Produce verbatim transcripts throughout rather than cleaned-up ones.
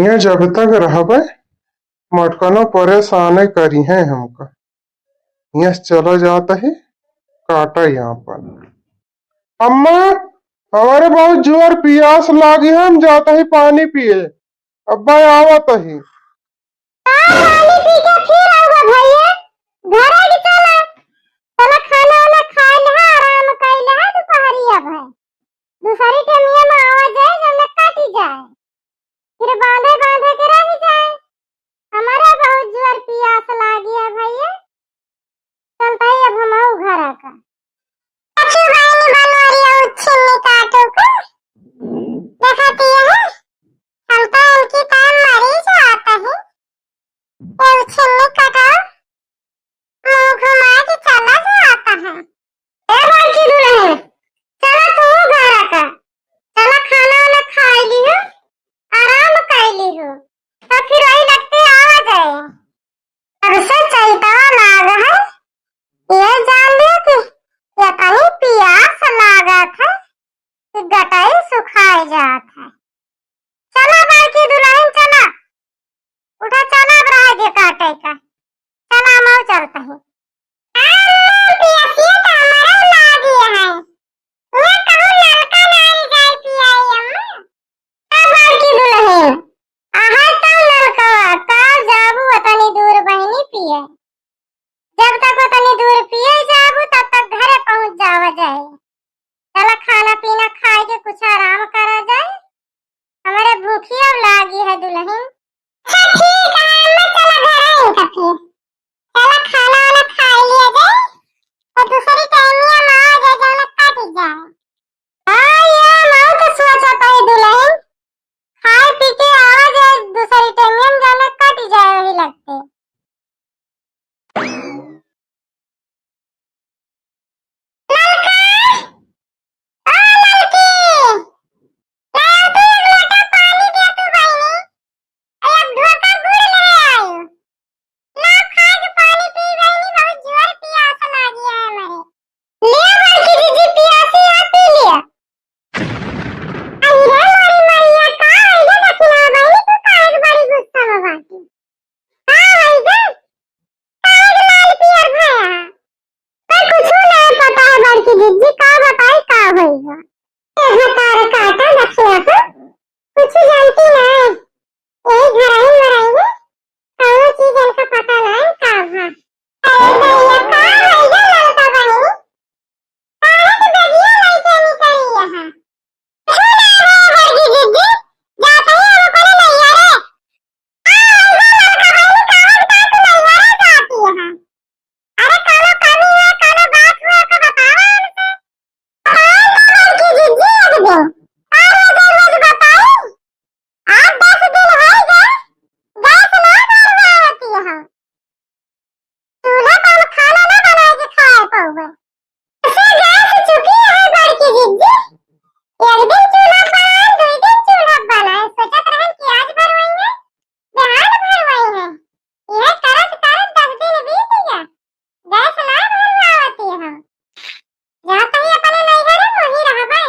हियाँ जब तक रहबे, मटकनो परेशाने करिहैं हमका। हियाँ से चला जात ही, काटा यहाँ पर। अम्मा, हमरे बहुत जोर पियास लागी है, हम जात ही पानी पिए। अब्बा आवत ही। का पानी पी के फिर आवा भैया? घरे के चला। चला खाना वाना खाए ले, आराम कइले है, दुपहरिया भय। दूसरी टेमिया में आवा जाए, जब कट जाए। फिर बांधे बांधे के रह जाए। हमारा बहुत जोर पियास लागी है भैया, चलता ही अब हम आऊ घर का। अच्छी बहनी बनवारी है, छिन्नी काटो का। देखा दिया है, हम तो इनकी काम मरी जाता है। ये छिन्नी काटो। मुंह घुमा के चला जाता है। ए बड़की दुल्हन, चला तू घर का, चला खाना वाना खाई लिहो, आराम कर लिहो, तो फिर वही लगते आ जाए। अब से चैतवा लाग है, ये जान लियो कि इतनी पियास लागत है कि गटाई सुखाए जात है। चला बड़की दुल्हन चला, उठा चला, अब रह गे काटे का। चला, हम चलते हैं। अम्मा, पियसिया तो हमारा लागी है। ये कहूँ नलका नारी जाए पियाई अम्मा। अब बड़की दुल्हन, आहा तो नलकवा, का जाबू अतनी दूर बहिनी पिए। जब तक उतनी दूर पिए जाबू, तब तक घरे पहुँच जावा जाए। चला खाना पीना खाए के कुछ आराम करा जाए, हमारे भूखी अब लागी है दुल्हन। अच्छा ठीक है, अम्मा चला घर आई तब फिर। चला खाना वाना खाए लिया जाए, तो दूसरी टाइमिया में आ जाए, जौन कट जाए। हाँ, ये मैं तो सोचा था दुल्हन, खाए पी के आवा जाए, दूसरी टाइमिया में जौन कट जाए वही लगते। ललका, ओ ललकी, लाओ तो एक लोटा पानी दे तू बहिनी, एक धोखा गुड़ ले आयो। लाओ खाए के पानी पी बहिनी, बहुत जोर पियास लागी है हमारे। ले बड़की दीदी पियासी है, पी लिया। अरे मोरी मैया, का है ये दक्षिणा बहिनी, तू काहे के बड़ी गुस्सा में बाटी? का होई गे? काहे के लाल पियर भया? पर कुछो नहीं पता है बड़की दीदी, का बताई का होई गे? ए भतार काटा दखिया हो, कुछ जानती नहीं। यही घराई मराई में कौनो चीज इनका पता नहीं का भा। अरे भैया, का होई गे ललका बहिनी? काहे के बेगिया लइके निकली यहाँ? कुछ ना रे बड़की दीदी, जात ही हम अपने नैहरे। आ, अइसा ललका बहिनी, काहे के तू नैहरे जाती है? अरे, कौनो कमी है, कौनो बात हुआ तो बतावा हमसे। बताई तो बड़की दीदी एक दिन। अरे, रोज रोज बताई। आज दस दिन हो गए, गैस ना भरवावती है। चूल्हा पर हम खाना ना बनाए के खाए पउबे। से गैस चुकी है बड़की जिज्जी। एक दिन चूल्हा बनाए, दुई दिन चूल्हा बनाए। सोचत रहन कि आज भरवाई है, बिहान भरवाई है। यह करत करत दस दिन बीत गया। गैस ना भरवावती हम। जात ही अपने नैहरे वहीं रहबे।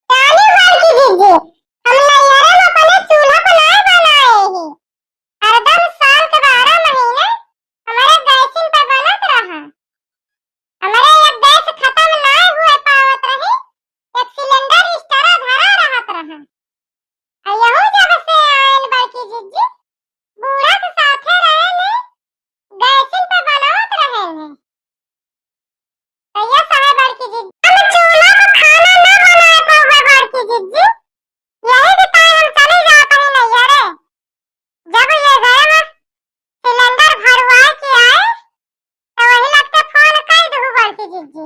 जानी बड़की जिज्जी, हम नैहरे में अपने चूल्हा पर ना बनाए ही। हरदम साल के बारह महीने हमारे गैसिन पे बनत रहा। हमारे एक गैस खतम ना हुए पावत रहे, एक सिलेंडर extra धरा रहत रहा। आ यहू जब से आयल बड़की जिज्जी, बूढ़ा के साथे रहे ने, गैसिन पे बनावत रहे ने। भैया साहब बड़की जिज्जी, हम चूल्हा पर खाना ना बनाए पावे बड़की जिज्जी, यही के ताई हम चली जात हई नैहरे। जब ये गए में सिलेंडर भरवाए के आए, तो वही लगते फोन कर दू बड़की जिज्जी,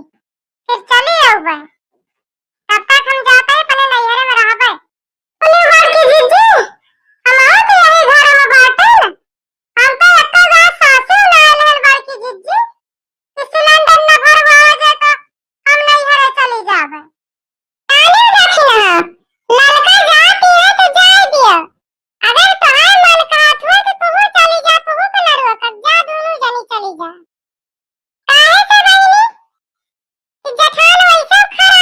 फिर चली आउबे। तब तक हम जाते ही अपने नैहरे में रहबे। बोले बड़की जिज्जी, हम आओ तो यही घर में बाटे। हम तो एक बार सासू ना आयल हन बड़की जिज्जी, कि सिलेंडर न भरवावे जे तो हम नैहरे चली जाबे। जानी दक्षिणा, ललका जाती है तो जाए दिया। अगर तोहार मन कहत हुआ तो तू चली जा, तू के लड़ुआ कर जा, दोनों जनी चली जा। काहे से बहिनी? कि जेठान वैसे खराब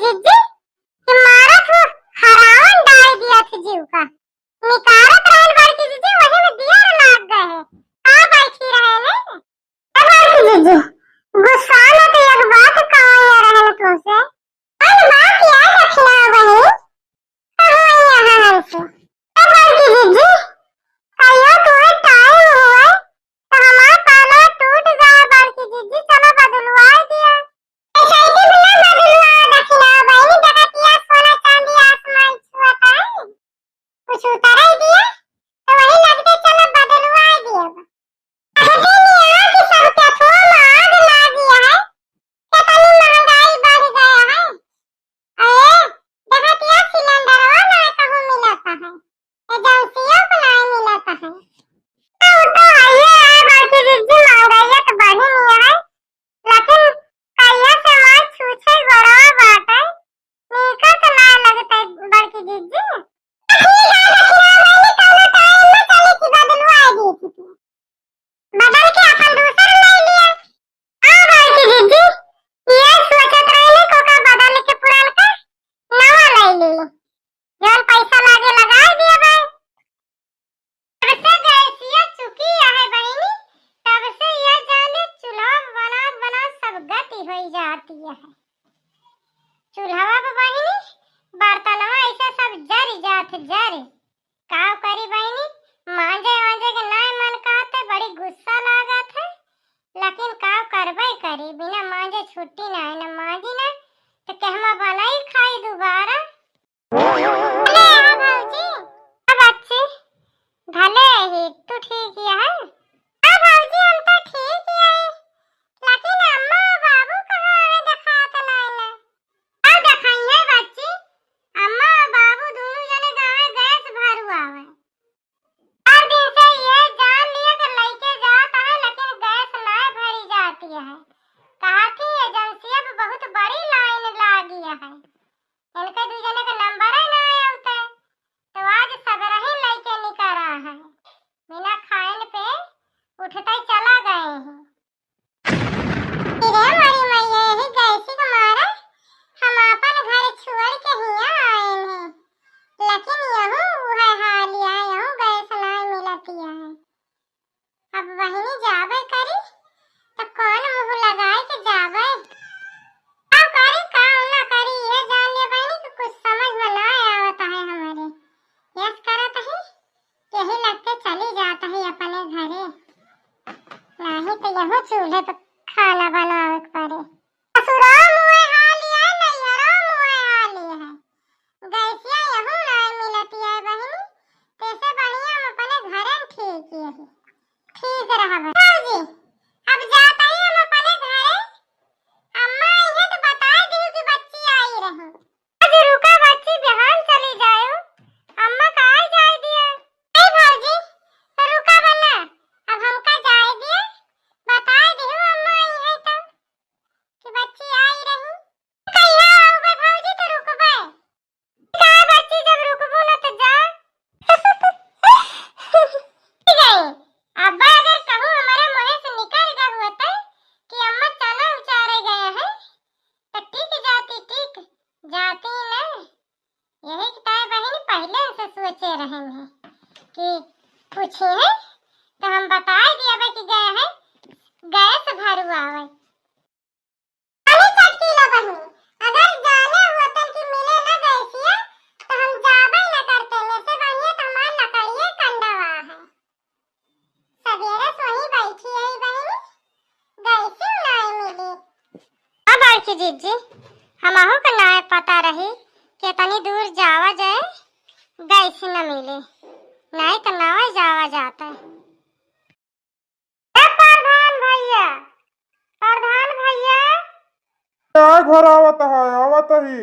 जिज्जी, कि मारत हो, हरावन डाल दिया थे जीव का। निकारत रहन बड़की जिज्जी, वही में दियर लाग गए है। का बैठी रहे ने? ए बड़की जिज्जी, गुस्सा में तो एक बात कहिया रहन तुमसे। अरे बात याद रखना बहन, कहाँ यहाँ हमसे? ए बड़की जिज्जी, कहियो तुम्हें टाइम हुआ, तो हमार पाला टूट गया बड़की जिज्जी, चलो बदलवाई दिया। ए, सही के बिना बदलवा दखिना बहिनी, देखत हिया सोना चांदी आसमान छुअत है, कुछ उतरे दिया, तो वही लगते चलो बदलवा दिया। कहते नहीं है कि सबके थोड़ा आग लाग गया है, कितनी महंगाई बढ़ गया है। अरे, देखत हिया सिलेंडरवा ना कहूँ मिलत है, एजेंसियों को ना मिलत है। तो, तो है ये है, बड़की जिज्जी महंगाई तो बढ़ी नहीं है, लेकिन कहिया से हमार छूछे गोड़वा बाटे, नीका तो ना लगते बड़की जिज्जी। ठीक है, दखिना बहिनी, कौनो टाइम में चले की बदलवा दी थी। बदल के अपन दूसर ले लिया। हाँ बड़की जिज्जी, ये सोचत रहले कोका बदल के पुरान का नवा ले ली। जौन पैसा लागे लगाए दिया भाई। जब से गैसिया चुकी है बहिनी, तब से यह जाने चूल्हा बनात बनात सब गति होई जाती है। चूल्हवा पे बहिनी, बर्तनवा ऐसे सब जरि जात, जरि। का करी बहिनी, मांजे वांजे के नाय मन कहते, बड़ी गुस्सा लागत है। लेकिन का करबे करी, बिना मांजे छुट्टी नाय, न मांजी ना, तो कहमा बनाई खाई दोबारा। अरे हाँ भौजी। हाँ बच्ची, भले ही तू ठीक ही है? हाँ भौजी, हम तो ठीक ही है, लेकिन अम्मा और बाबू कहाँ है, देखात नाय ना। अब देखाई है बच्ची, अम्मा और बाबू दोनों जने गाँव गैस भरुआवे। चार दिन से ये जान लिए कि लइके जात है, लेकिन गैस नाय भरी जाती है। कहा कि एजेंसिया पे बहुत बड़ी लाइन लागी है, इनके दू जने के नंबर ही ना आवते, तो आज सवेरे ही लइके निकरा है, बिना खाइन पे उठते ही चला गए हैं। रे मोरी मैया, यही गैसी के मारे हम आपन घर छोड़ के हियाँ आएन है, लेकिन यहू उहे हाल है, यहू गैस ना मिलत है। अब बहिनी जाबे करी, तो कौन मुँह लगाए के जाबे? का करी, का ना करी, ये जान ले बहिनी कि कुछ समझ में ना आवत है हमारे। यस करत ही, यही लगते चली जात ही अपने घरे, नाही तो यहू चूल्हे पे खाना बनावे के पड़े। ससुरा मुँहे हाल है, नैहरा मुँहे हाल है, गैसिया यहू ना मिलती है बहिनी, तैसे बढ़िया हम अपने घरे में ठीक यही, ठीक रहबे। भौजी, अब जात ही हम अपने घरे, अम्मा आई है तो बता दियो कि बच्ची आई रही। आज रुका बच्ची, बिहान चली जायो, अम्मा का आई जाए दिया। ए भौजी, तो रुका बना, अब हमका जाए दिया, बताए दियो अम्मा आई है तो कि बच्ची आई रही। कहिया आउबे भौजी तो रुकबे। का बच्ची, जब रुकबो न तो जा। गई। अब्बा अगर कहूँ हमारे मुँहे से निकल गए होते कि अम्मा चना उचारे गए हैं, तो टिक जाती, टिक जाती न। यही के ताय बहिनी पहिले से सोचे रहन है कि पूछी है, तो हम बताए दिया कि गए हैं गैस भरुआवे। अरे चटकीला बहिनी, अगर जाने होतन कि मिले न गैसिया, तो हम जाबे न करते, में से बढ़िया तो हमार लकड़िए कंडवा है। सवेरे से वहीं बैठी है बहिनी, गैसी नाय मिली। हाँ बड़की जिज्जी, हमहू के नाय पता रही कि इतनी दूर जावा जाए, गैसी न मिले, नाय तो नाय जावा जाता है। ए प्रधान भैया, प्रधान भैया। का घर आवत है, आवत ही।